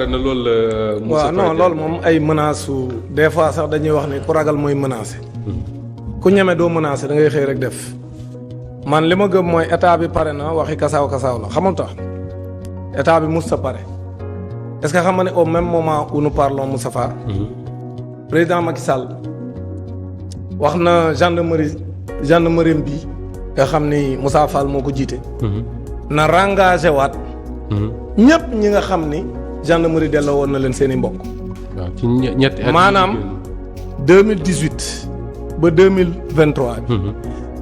na loolu la. waaw non loolu moom ay menaces su des fois sax dañuy wax ni ku ragal mooy menacé. ku ñeme doo menacé da ngay xëy rek def. man li ma gëm mooy état bi pare na waxi kasaaw kasaaw la xamul tax état bi mus sa pare. est-ce que xam nga ne au même moment où nous parlons Moustapha. président Macky Sall wax na gendarmerie bi nga xam ni Moussa Fall moo ko jiite. na rengagé waat. ñëpp ñi nga xam ni. gendarmerie delloo woon na leen seen i mbokk. waaw ci ñetti at maanaam 2018 ba 2023.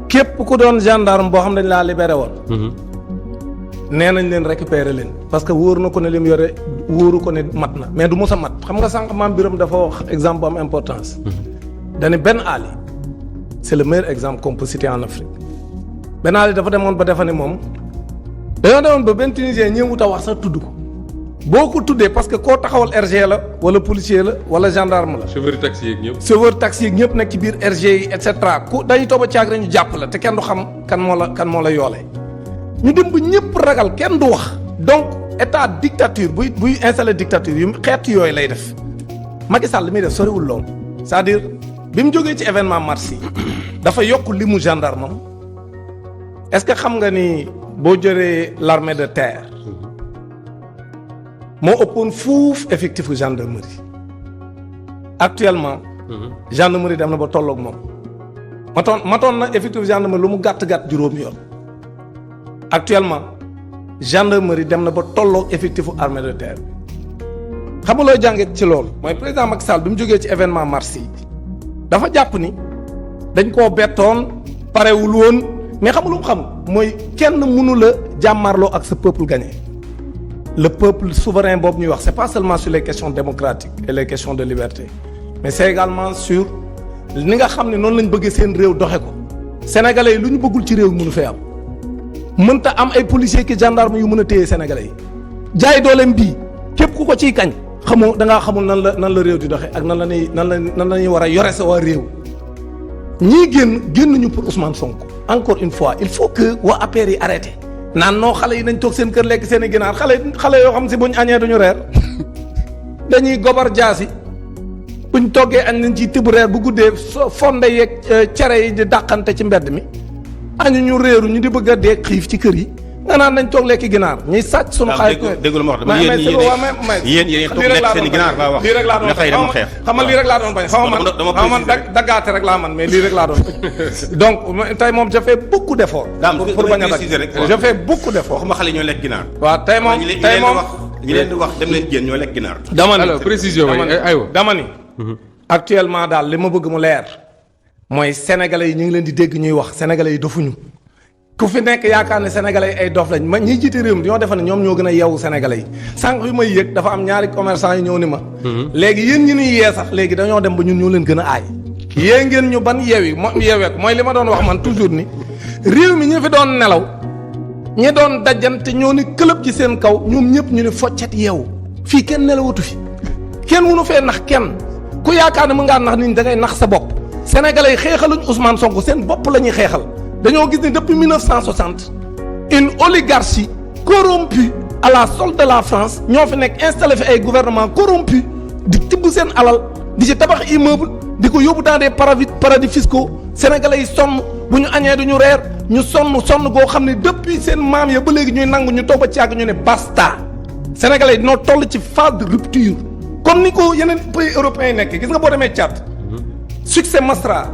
képp ku doon gendarme boo xam dañ laa libéré woon. nee nañ leen récupérer leen. parce que wóor na ko ne lim yore wóoru ko ne mat na mais du mos a mat xam nga sànq maam Biram dafa wax exemple bu am importance. dañu Ben Ali c'est le meilleur exemple qu'on peut citer en Afrique. Ben Ali dafa demoon ba defa ne moom dañoo demoon ba benn Tunisien ñëwut a wax sax tudd ko. boo ko tuddee parce que koo taxawal RG la wala policier la wala gendarme la. chauffeur taxi yeeg ñëpp. chauffeur taxi yeeg ñëpp nekk ci biir RG yi et cetera ku dañuy toog a caag rek ñu jàpp la te kenn du xam kan moo la yoolee. ñu dem ba ñëpp ragal kenn du wax. donc état dictature buy installé dictature yu xeet yooyu lay def Macky Sall li muy def soriwul lool. c'est-à-dire bi mu jógee ci événement mars yi dafa yokk limu gendarme am est-ce que xam nga ni boo jëlee l'armée de terre. moo ëppoon fuuf effectifu gendarmerie actuellement. gendarmerie dem na ba tolloog moom. matoon na effectif gendarmerie lu mu gàtt juróomi yoon. actuellement gendarmerie dem na ba tolloog effectifu armée de terre xam nga looy jàngee ci loolu mooy président Macky Sall bi mu jógee ci événement mars yi dafa jàpp ni dañ koo bettoon parewul woon mais xam nga lu mu xam mooy kenn mënu la jàmmarloo ak sa peuple gagné. le peuple souverain boobu ñuy wax c'est pas seulement sur les questions démocratiques et les questions de liberté mais c'est également sur ni nga xam ne noonu lañ bëggee seen réew doxe ko sénégalais yi lu ñu bëggul ci réew mënu fee am mënta am ay policiers ki gendarmes yu mën a téye sénégalais yi jaay dooleem bii képp ku ko ciy kañ xamoo da ngaa xamul nan la réew di doxe ak nan la ñuy war a yore sa waa réew ñii génn ñu pour Ousmane Sonko encore une fois il faut que waa APR yi arrêté naan noo xale yi nañ toog seen kër lekk seen i ginaar xale yoo xam si buñ añee duñu reer dañuy gobar jaasi buñ toggee añ nañ ciy tibb reer bu guddee fonde yeeg cere yi di dàqante ci mbedd mi añu ñu réeru ñu di bëgg a dee xiif ci kër yi nga naan nañ toog lekk ginaar ñuy sàcc sunu xaalis dégg lu ma wax dama yéen toog lekk seen i ginaar laa wax lii rek laa doon bañ xamal lii rek laa doon bañ xaw man daggaate rek laa man mais lii rek laa doon donc tey moom je fais beaucoup d'efforts pour bañ a dagg je fais beaucoup d'efforts waxuma xale ñoo lekk ginaar waaw tey moom ñi leen di wax dem leen génn ñoo lekk ginaar alors précision aywa dama ni actuellement daal li ma bëgg mu leer mooy sénégalais yi ñu ngi leen di dégg ñuy wax sénégalais yi dofuñu ku fi nekk yaakaar ne sénégalais yi ay dof lañ ma ñiy jiite réew mi dañoo defe ne ñoom ñoo gën a yeewu sénégalais yi sànq bi may yëg dafa am ñaari commerçant yi ñëw ni ma léegi yéen ñi ñuy yee sax léegi dañoo dem ba ñun ñoo leen gën a aay yée ngeen ñu ban yeewi yeeweek mooy li ma doon wax man toujours ni réew mi ñu fi doon nelaw ñi doon dajante ñoo ni këlëb ci seen kaw ñoom ñëpp ñu ni foccet yeewu fii kenn nelawatu fi kenn mënu fee nax kenn ku yaakaar ne mën ngaa nax nit ñi da ngay nax sa bopp sénégalais yi xeexaluñ Ousmane Sonko seen bopp la ñuy xeexal dañoo gis ni depuis 1960 une oligarchie corrompue à la solde de la France ñoo fi nekk installé fi ay gouvernement corrompu di tibb seen alal di ci tabax immeuble di ko yóbbu dans des paradis fiscaux sénégalais yi sonn bu ñu añee duñu reer ñu sonn goo xam ne depuis seen maam ya ba léegi ñuy nangu ñu toog ba ci yàgg ñu ne basta sénégalais yi dinoo toll ci phase de rupture comme ni ko yeneen pays européens yi nekk gis nga boo demee Tchad succès Masra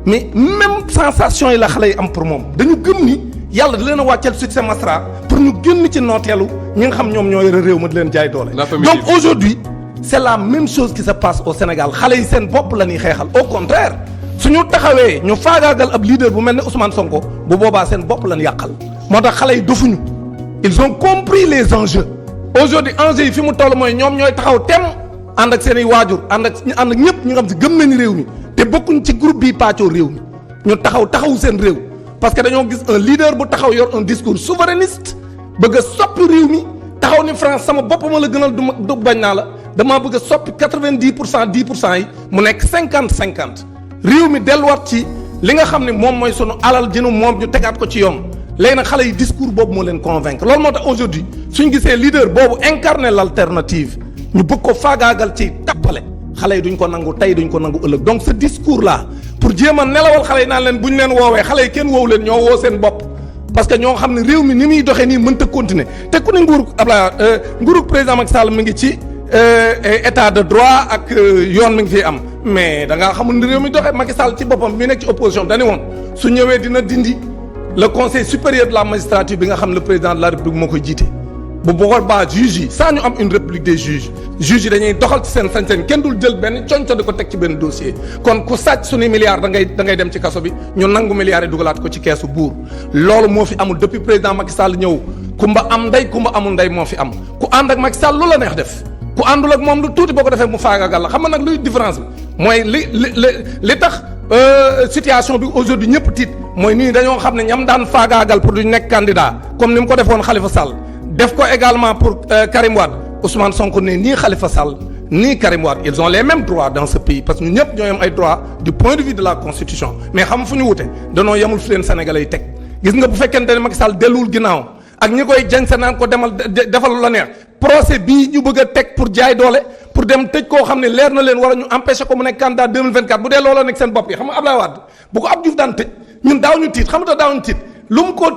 mais même sensation yi la xale yi am pour moom dañu gëm ni yàlla da leen a wàcceel succès Masra pour ñu génn ci nooteelu ñi nga xam ñoom ñoo yore réew ma di leen jaay doole. donc aujourd'hui c'est la même chose qui se passe au Sénégal xale yi seen bopp la ñuy xeexal au contraire suñu taxawee ñu faagaagal ab leader bu mel ne Ousmane Sonko bu boobaa seen bopp la ñu yàqal moo tax xale yi dofuñu ils ont compris les enjeux aujourd'hui enjeux yi fi mu toll mooy ñoom ñooy taxaw tem ànd ak seen i waajur ànd ak ñëpp ñu nga xam si gëm nañu réew mi te bokkuñ ci groupe bii pàccoo réew mi ñu taxawu seen réew parce que dañoo gis un leader bu taxaw yor un discours souverainiste bëgg a soppi réew mi taxaw ni France sama bopp ma la gënal du bañ naa la damaa bëgg a soppi 90% yi mu nekk 50-50 réew mi delluwaat ci li nga xam ne moom mooy sunu alal jënu moom ñu tegaat ko ci yoon léegi nag xale yi discours boobu moo leen convaincre loolu moo tax aujourd'hui suñ gisee leader boobu incarner l'alternative ñu bëgg ko faagaagal ci tappale xale yi duñ ko nangu tey duñ ko nangu ëllëg donc ce discours là pour jéem a nelawal xale yi naan leen bu ñu leen woowee xale yi kenn woowu leen ñoo woo seen bopp parce que ñoo xam ne réew mi ni muy doxee nii mënta continuer te ku ne nguuru président Macky Sall mi ngi ci état de droit ak yoon mi ngi fiy am mais da ngaa xamul ni réew mi doxee Macky Sall ci boppam mi nekk ci opposition dañu woon su ñëwee dina dindi le conseil supérieur de la magistrature bi nga xam ne le président de la république moo koy jiite bu boobaa juge yi saa ñu am une république des juges juge yi dañuy doxal ci seen sañ-sañ kenn dul jël benn conco di ko teg ci benn dossier kon ku sàcc suñuy milliards da ngay dem ci kaso bi ñu nangu milliards yi dugalaat ko ci keesu buur loolu moo fi amul depuis président Macky Sall ñëw kumba am ndey kumba amul ndey moo fi am ku ànd ak Macky Sall lu la neex def ku àndul ak moom lu tuuti boo ko defee mu faagaagal la xam nga nag luy différence bi mooy li tax situation bi aujourd'hui ñëpp tiit mooy nii dañoo xam ne ñam daan faagaagal pour duñ nekk candidat comme ni mu ko defoon Khalifa Sall def ko également pour Karim Wade Ousmane Sonko ne nii Khalifa Sall nii Karim Wade ils ont les mêmes droits dans ce pays parce que ñu ñëpp ñoo yem ay droits du point de vue de la constitution mais xam fu ñu wute danoo yemul fi leen Sénégalais yi teg gis nga bu fekkente ne Macky Sall delluwul ginnaaw ak ñi koy jañse naan ko demal defal lu la neex procès bii ñu bëgg a teg pour jaay doole pour dem tëj koo xam ne leer na leen war a ñu empêcher ko mu nekk candidat 2024 bu dee looloo nekk seen bopp yi xam nga Abdoulaye Wade bu ko Abdou Diouf daan tëj ñun daaw ñu tiit xam nga daaw ñu tiit lu mu ko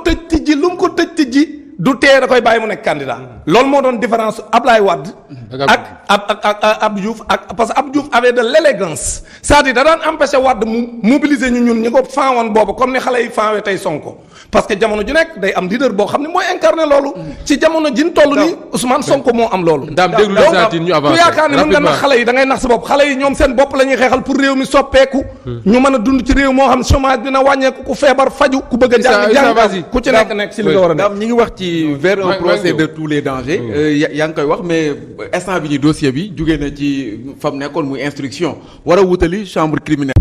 tëj tijji du tee da koy bàyyi mu nekk candidat loolu moo doon différence Abdoulaye Wade ak Abdou Diouf ak parce que Abdou Diouf avait de l'élégance c'est-à-dire da daan empêcher Wade mu mobiliser ñun ñi ko faawoon boobu comme ni xale yi faawee tey Sonko parce que jamono ju nekk day am leader boo xam ne mooy incarné loolu ci jamono jin toll nii Ousmane Sonko moo am loolu daam déglu Argentine ñu avancé ku yaakaar ne mën nga nax xale yi da ngay nax sa bopp xale yi ñoom seen bopp la ñuy xeexal pour réew mi soppeeku ñu mën a dund ci réew moo xam chômage dina wàññeeku ku feebar faju ku bëgg a jàng ku ci nekk ci li nga war a nekk ñi ngi wax ci vers un procès de tous les dangers yaa ngi koy wax mais instant bi ni dossier bi jugee na ci fa mu nekkoon muy instruction war a wutali chambre criminelle